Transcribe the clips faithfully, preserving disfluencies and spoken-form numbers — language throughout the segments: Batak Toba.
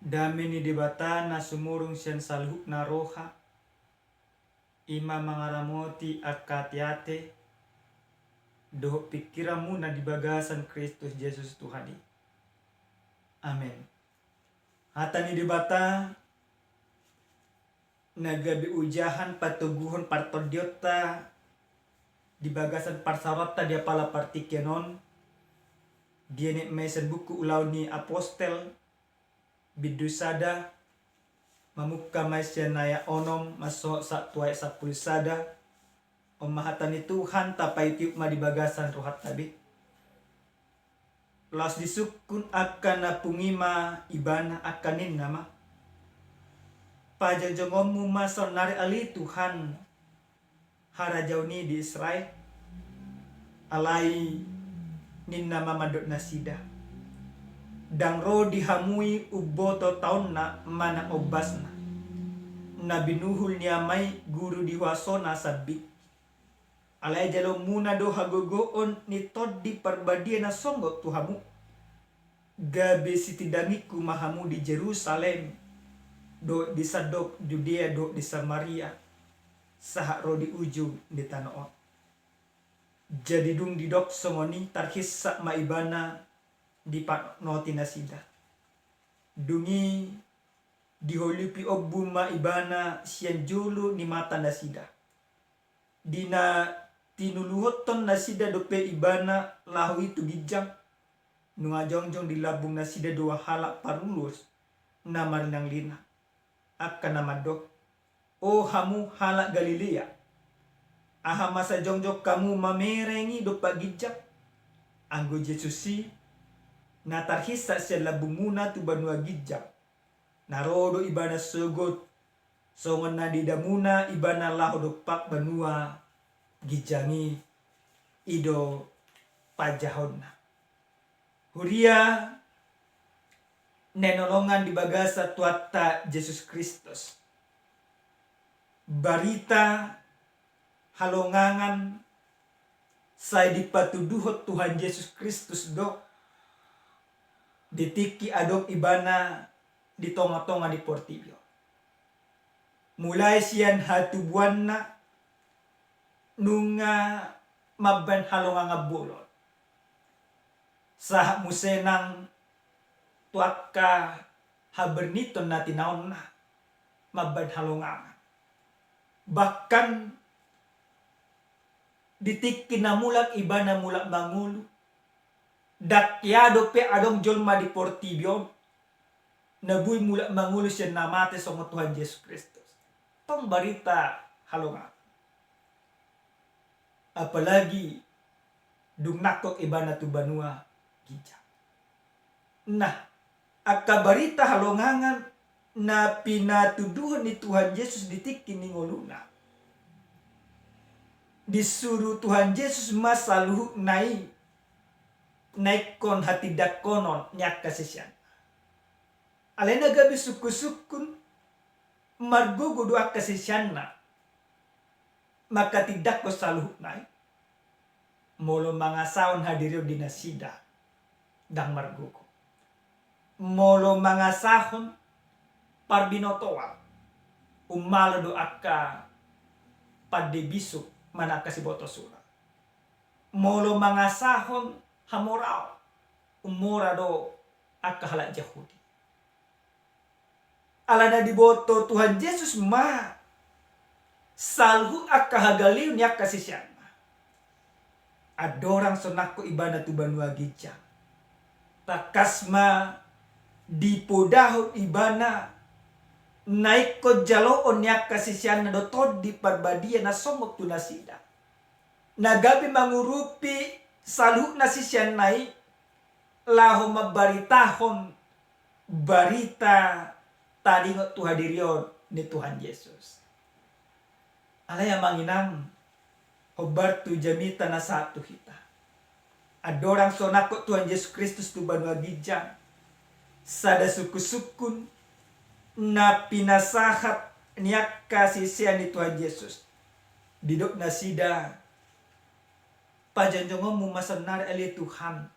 Dame ni Debata na sumurung sian saluhutna roha, i ma mangaramoti angka ateate dohot pingkiranmuna di bagasan Kristus Jesus Tuhan i. Amen. Hata ni Debata na gabe ojahan patoguhon partondionta di bagasan parsaoranta di apala partingkian on, dienet ma i sian buku Ulaon ni Apostel, bindu sada, mamungka ma i sian ayat onom mansohot sahat tu ayat sampulu sada. On ma hata ni Tuhan, tapaihutihut ma di bagasan rohanta be. Laos disungkun angka na pungu i ma ibana, angka ninna ma: Pajongjongonmu ma saonnari ale Tuhan, harajaon i di Israel. Alai ninna ma mandok nasida: Ndang ro di hamu i umboto taonna manang ombasna, na binuhul ni Ama i guru di huasona sambing. Alai jaloonmuna do hagogoon ni Tondi Parbadia na songgop tu hamu, gabe sitindangingku ma hamu di Jerusalem dohot di sandok Judea dohot di Samaria, sahat ro di ujung ni tano on. Jadi dung didok songon i, tarhinsat ma ibana dipanotnoti nasida. Dung i diholupi ombun ma ibana sian jolo ni mata nasida. Di na tinuluhothon nasida dope ibana laho i tu ginjang, nunga jongjong di lambung nasida dua halak parulos na marlinanglinang, angka na mandok: O hamu halak Galilea, aha masa jongjong hamu mamereng i dompak ginjang? Anggo Jesus i, na tarhinsat sian lambungmuna tu banua ginjang, na ro do ibana sogot songon na diidamuna ibana laho dompak banua ginjang i. I do panjahonna. Huria na hinaholongan di bagasan Tuhanta Jesus Kristus, barita halongangan sai dipatuduhon Tuhan Jesus Kristus do di tingki adong ibana di tongatonga ni portibi on. Mulai sian hatubuanna nunga mambahen halongangan bolon, sahat muse nang tu angka haberniton na tinaonna mambahen halongangan. Bahkan di tingki na mulak ibana mulak mangolu, ndang hea dope adong jolma di portibi on na boi mulak mangolu sian na mate songon Tuhan Jesus Kristus. Tong barita halongangan. Apalagi dung nangkok ibana tu banua ginjang. Nah, angka barita halongangan na pinatuduhon ni Tuhan Jesus di tingki ni ngoluna, disuru Tuhan Jesus ma saluhutna i na ingkon hatindanghonon ni angka siseanna. Alai na gabe sungkunsungkun, margogo do angka siseanna manghatindanghon saluhutna i. Molo mangasahon hadirion di nasida, ndang margogo. Molo mangasahon parbinotoan, ummalo do angka pande bisuk manang angka siboto surat. Molo mangasahon hamoraon, ummora do angka halak Jahudi. Alana diboto Tuhan Jesus ma saluhut angka hagaleon ni angka siseanna. Andorang so nangkok ibana tu banua ginjang, tangkas ma dipodahon ibana na ingkon jaloon ni angka siseanna do Tondi Parbadia na songgop tu nasida, na gabe mangurupi saluhutna siseanna i laho mambaritahon barita taringot tu hadirion ni Tuhan Jesus. Alai amang inang, hombar tu jamita na sahat tu hita. Andorang so nangkok Tuhan Jesus Kristus tu banua ginjang, sada sungkunsungkun na pinasahat ni angka sisean ni Tuhan Jesus, didok nasida: Pajongjongonmu ma saonnari ale Tuhan,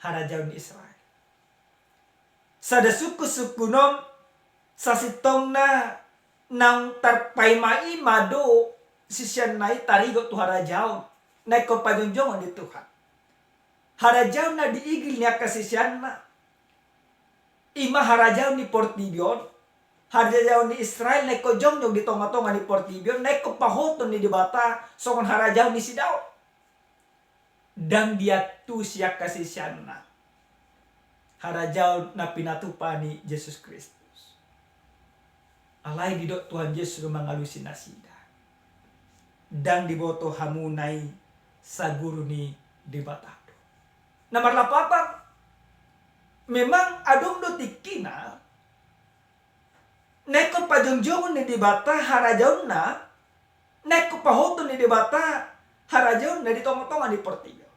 harajaon ni Israel. Sada sungkunsungkun on, sasintongna naung tarpaimaima do siseanna i tarigot tu harajaon na ingkon pajongjongon ni Tuhan. Harajaon na diigil ni angka siseanna i ma harajaon ni portibi on, harajaon ni Israel na ingkon jongjong di tongatonga ni portibi on, na ingkon pahoton ni Debata songon harajaon ni sidao. Ndang diantusi angka siseanna harajaon na pinatupa ni Jesus Kristus. Alai didok Tuhan Jesus do mangalusi nasida. Ndang diboto hamuna i saguru ni Debata do. Na marlapatan, memang adong do tingkina na ingkon pajongjongon ni Debata harajaonna, na ingkon pahoton ni Debata harajaonna di tongatonga ni portibi on.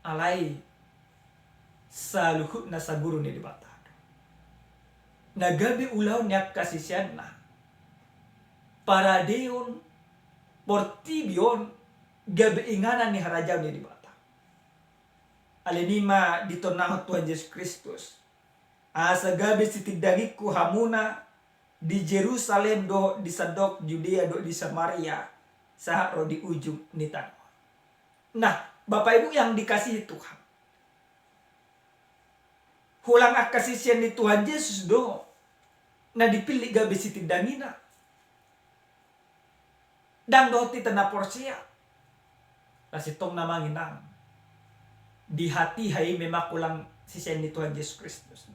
Alai saluhutna saguru ni Debata do. Na gabe ulaon ni angka siseanna, paradeon portibi on gabe inganan ni harajaon ni Debata. Alani i ma ditonnahon Tuhan Jesus Kristus, asa gabe sitindangingku hamuna di Jerusalem dohot di sandok Judea dohot di Samaria, sahat ro di ujung ni tano. Nah, Bapak Ibu yang dikasihi Tuhan, holan angka sisean ni Tuhan Jesus do na dipillit gabe sitindangina. Ndang dohot hita na porsea. Sasintongna amang inang, di hatiha i memang holan sisean ni Tuhan Jesus Kristus.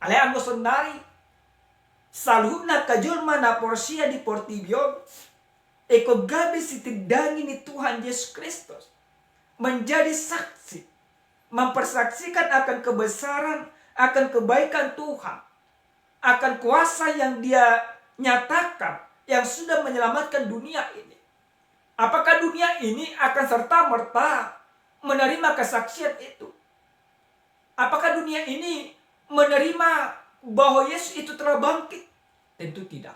Alai anggo saonari, saluhutna angka jolma na porsea di portibi on ingkon gabe sitindangi ni Tuhan Jesus Kristus, menjadi saksi, mempersaksikan akan kebesaran, akan kebaikan Tuhan, akan kuasa yang Dia nyatakan, yang sudah menyelamatkan dunia ini. Apakah dunia ini akan serta-merta menerima kesaksian itu? Apakah dunia ini menerima bahwa Yesus itu telah bangkit? Tentu tidak.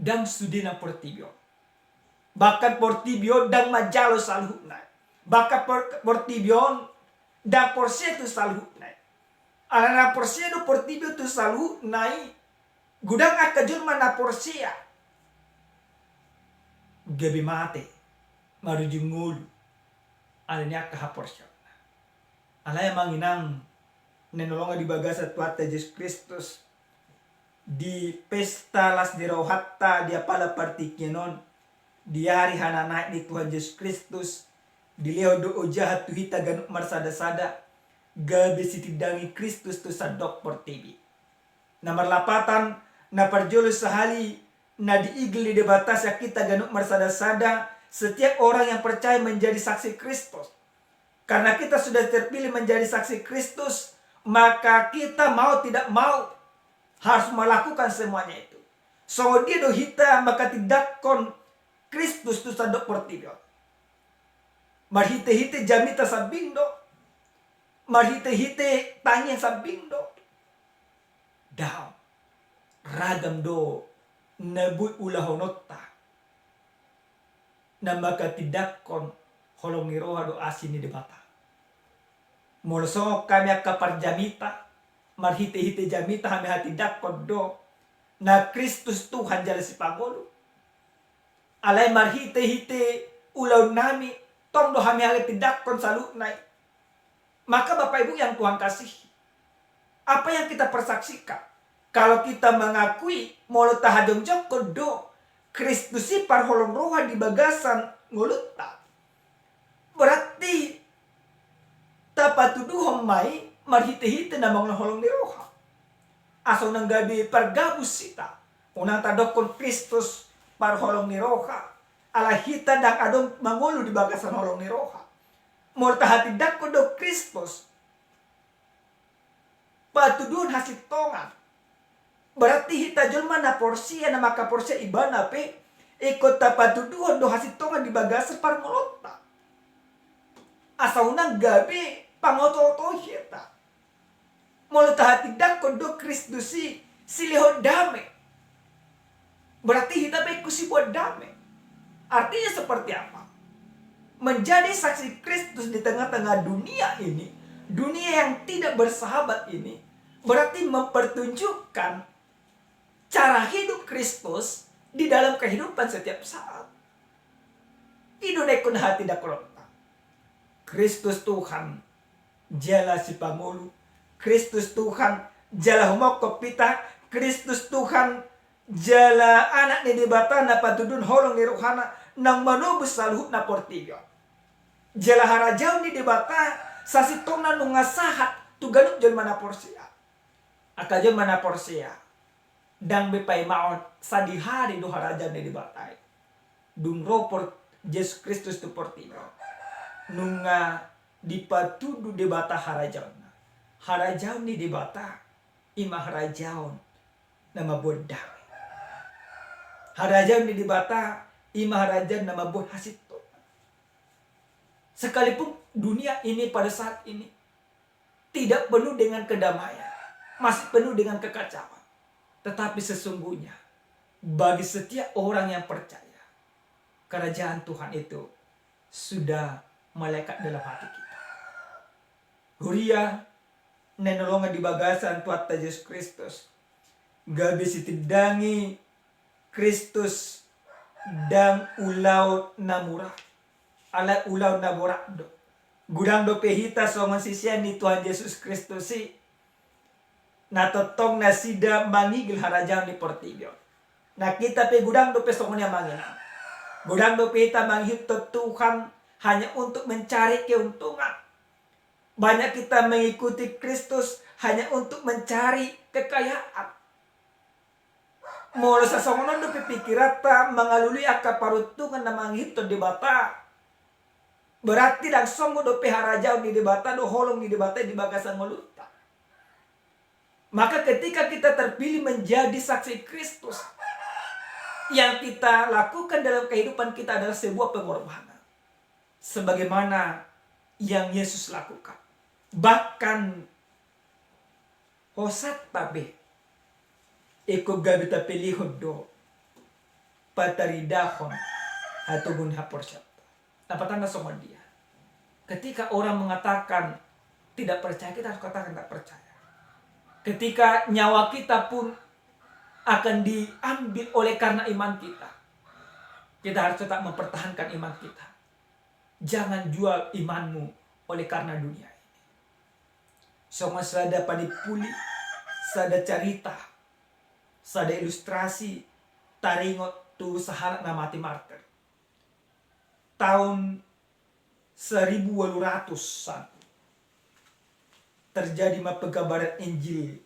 Ndang sude na portibi on. Bahkan portibi on ndang manjalo saluhutna i. Bahkan por-, portibi on ndang porsea tu saluhutna i. Ala na porsea do portibi on tu saluhutna i, godang angka jolma na porsea gabe mate marujung ngolu ala ni angka haporseaonna. Alai amang inang na hinaholongan di bagasan Tuhanta Jesus Kristus, di pesta las ni rohanta di apala partingkian on, di ari hananaek ni Tuhan Jesus Kristus, dilehon do ojahan tu hita ganup marsada-sada gabe sitindangi Kristus tu sandok portibi. Na marlapatan, na parjolo sahali na diigil ni Debata sian hita ganup marsada-sada, setiap orang yang percaya menjadi saksi Kristus. Karena kita sudah terpilih menjadi saksi Kristus, maka kita mau tidak mau harus melakukan semuanya itu. Songon dia do hita manghatindanghon Kristus tu sandok portibi on? Marhite-hite jamita sambing do? Marhite-hite tangiang sambing do? Daong. Ragam do na boi ulahononta na manghatindanghon holong ni roha dohot asi ni Debata. Molo songon hami angka parjamita, marhite-hite jamita hami hatindanghon do na Kristus Tuhan jala Sipangolu. Alai marhite-hite ulaonnami, tong do hami hatindanghon saluhutna i. Maka Bapak Ibu yang Tuhan kasihi, apa yang kita persaksikan? Kalau kita mengakui, molo tahajongjonghon do Kristus i parholong roha di bagasan ngolunta, berarti tapatuduhon ma i marhite-hite na mangulahon holong ni roha. Asa unang gabe pargabus hita, unang tadokhon Kristus parholong ni roha, ala hita ndang adong mangolu di bagasan holong ni roha. Molo tahatindanghon do Kristus patuduhon hasintongan, berarti hita jolma na porsea, na manghaporseai Ibana pe ingkon tapatuduhon do hasintongan di bagasan parngoluonta, asa unang gabe pangoto-oto hita. Molo tahatindanghon do Kristus i silehon dame, berarti hita pe ingkon siboan dame. Artinya seperti apa? Menjadi saksi Kristus di tengah-tengah dunia ini Dunia yang tidak bersahabat ini berarti mempertunjukkan cara hidup Kristus di dalam kehidupan setiap saat. I do na ingkon hatidakkon ta. Kristus Tuhan jala sipangolu, Kristus Tuhan jala humongkop hita, Kristus Tuhan jala Anak ni Debata na patuduhon holong ni rohana naung manobus saluhutna portibi on. Jala harajaon ni Debata sasintongna nunga sahat tu ganup jolma na porsea. Angka jolma na porsea, ndang be paimaon sadihari do harajaon ni Debata i. Dung ro por-, Jesus Kristus tu portibi on, nunga dipatudu Debata harajaonna. Harajaon ni Debata i ma harajaon na mamboan dame. Harajaon ni Debata i ma harajaon na mamboan hasintongan. Sekalipun dunia ini pada saat ini tidak penuh dengan kedamaian, masih penuh dengan kekacauan. Tetapi sesungguhnya, bagi setiap orang yang percaya, kerajaan Tuhan itu sudah melekat dalam hati kita. Huria na hinaholongan di bagasan Tuhanta Jesus Kristus, gabe sitindangi Kristus ndang ulaon na mura, alai ulaon na borat do. Godang dope hita songon sisean ni Tuhan Jesus Kristus i, na tongtong nasida mangigil harajaon ni portibi on. Na hita pe godang dope songon i amang inang. Godang dope hita mangihuthon Tuhan hanya untuk mencari keuntungan. Banyak kita mengikuti Kristus hanya untuk mencari kekayaan. Molo sasongon on dope pikiranta mangalului angka paruntungan na mangihuthon Debata, berarti ndang songon dope harajaon ni Debata dohot holong ni Debata di bagasan ngolunta. Maka ketika kita terpilih menjadi saksi Kristus, yang kita lakukan dalam kehidupan kita adalah sebuah pengorbanan. Sebagaimana yang Yesus lakukan. Bahkan hosanta pe ingkon gabe tapilihon do pataridahon hatogu ni haporseaonta. Lapatanna songon dia? Ketika orang mengatakan tidak percaya, kita harus katakan tak percaya. Ketika nyawa kita pun akan diambil oleh karena iman kita, kita harus tetap mempertahankan iman kita. Jangan jual imanmu oleh karena dunia ini. Songon sada panimpuli, sada carita, sada ilustrasi taringot tu sahalak na mate martir. Taon saribu ualu ratus an terjadi ma pekabaran Injil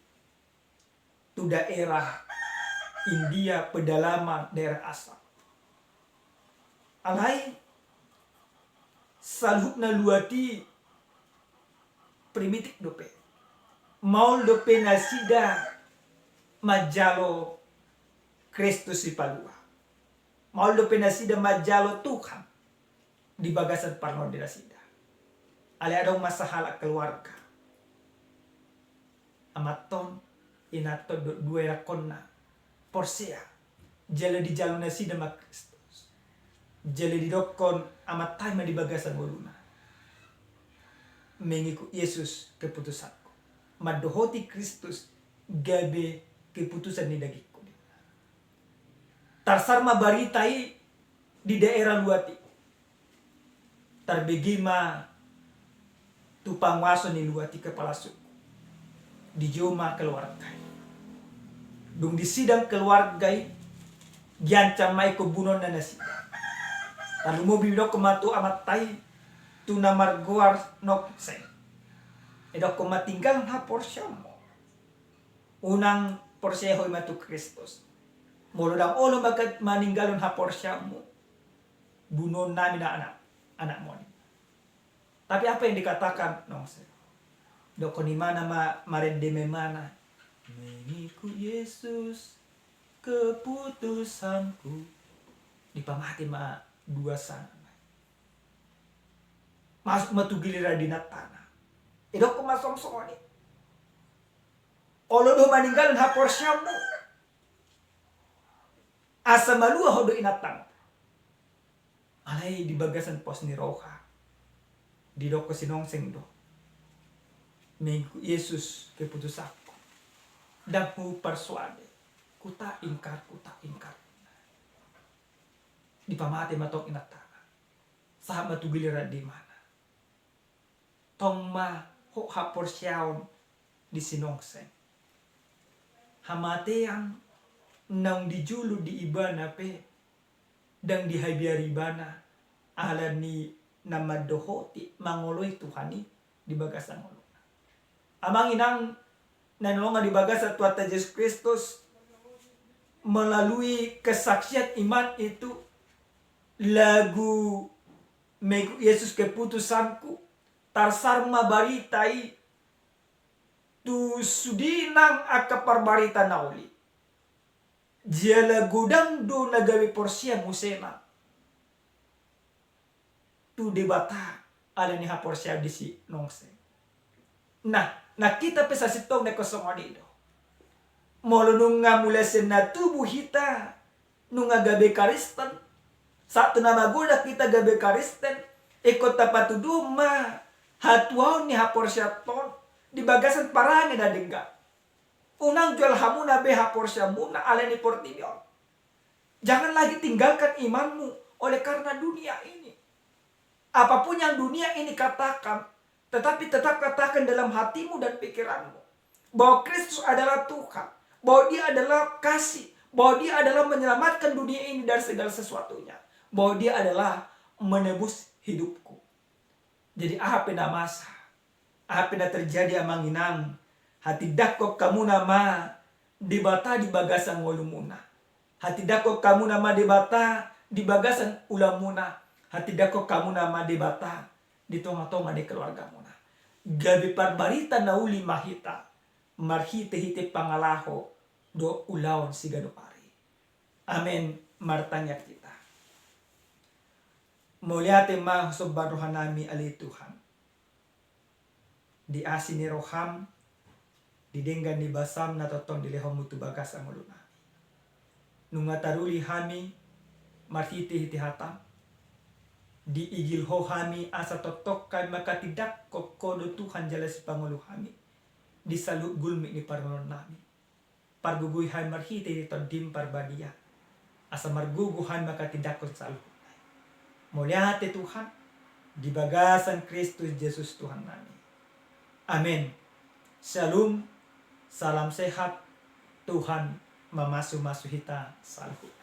tu daerah India pedalaman, daerah Assam. Alai saluhutna luat i primitif dope. Maol dope nasida manjalo Kristus Sipalua. Maol dope nasida manjalo Tuhan di bagasan parngoluon ni nasida. Alai adong ma sahalak keluarga, amanta on, inanta on dohot dua irakkonna porsea. Jala dijalo nasida ma Kristus. Jala didokkon amanta i ma di bagasan ngoluna: Mengikut Yesus keputusanku. Mandohoti Kristus gabe keputusan ni dagingku. Tarsar ma barita i di daerah luat i. Tarbege ma tu panguaso ni luat i, kepala suku. Dijou ma keluarga i. Dung disidang keluarga i, diancam ma ingkon bunuonna nasida. Tarlumobi didokkon ma tu amanta i, tu na margoar Nongseng. Didokkon ma: Tinggalhon haporseaonmu. Unang porsea ho i ma tu Kristus. Molo ndang olo ma-, maninggalhon haporseaonmu, bunuon nami ma anak, anakmu on. Tapi apa yang dikatakan Nongseng? Didokkon imana ma, marende ma imana: Mengikut Yesus keputusanku. Dipamate ma dua sanak. Masuk ma tu giliran di inantana. Didokkon ma songon i: Olo do maninggalhon haporseaonmu, asa malua ho dohot inantam. Alai di bagasan pos ni roha, didokkon si Nongseng do: mengikut Yesus keputusanku. Ndang huparsoal be. Huta ingkar, huta ingkar. Dipamate ma tong inantana. Sahat ma tu giliran di ibana. Tong ma hot haporseaon di sinongseng. Hamatean naung dijulu di ibana pe ndang dihabiari ibana, ala ni na mandohoti mangoloi Tuhan i di bagasan ngoluna. Amang inang na hinaholongan di bagasan Tuhanta Jesus Kristus, melalui kesaksian iman itu, lagu mengikut Yesus keputusanku, tarsaur ma barita i tu sude nang angka parbarita na uli. Jala godang do na gabe porsea muse nang tu Debata ala ni haporseaon di sinongseng. Nah, nang hita pe sasintongna songon i do. Molo nunga mulai sian na tubu hita nunga gabe Kristen, sahat tu na magodang hita gabe Kristen, ingkon tapatuduhon ma hatuaon ni haporseaonta on di bagasan parange na denggan. Unang jual hamuna be haporseaonmuna ala ni portibi on. Jangan lagi tinggalkan imanmu oleh karena dunia ini. Apapun yang dunia ini katakan, tetapi tetap katakan dalam hatimu dan pikiranmu bahwa Kristus adalah Tuhan, bahwa Dia adalah kasih, bahwa Dia adalah menyelamatkan dunia ini dari segala sesuatunya, bahwa Dia adalah menebus hidupku. Jadi aha pe na masa, aha pe na terjadi amang inang, hatindangkon hamuna ma Debata di bagasan ngolumuna. Hatindangkon hamuna ma Debata di bagasan ulaonmuna. Hatindangkon hamuna ma Debata di tongatonga ni keluargamuna. Gabe parbarita na uli ma hita marhitehite pangalaho dohot ulaon siganup ari. Amen. Martangiang hita. Mauliate ma husomba rohanami ale Tuhan. Di asi ni roham, di denggan ni basam na tongtong dilehonmu tu bagasan ngolunami. Nunga taruli hami marhitehite hatam, diigil ho hami asa tongtong hami mangkatindangkon ho do Tuhan jala sipangolu hami di saluhut gulmit ni parngoluonnami. Pargogoi hami marhitehite Tondim Parbadia, asa margogo hami mangkatindangkon saluhutna i. Mauliate Tuhan, di bagasan Kristus Jesus Tuhannami. Amen. Shalom, salam sehat, Tuhan mamasumasu hita saluhut.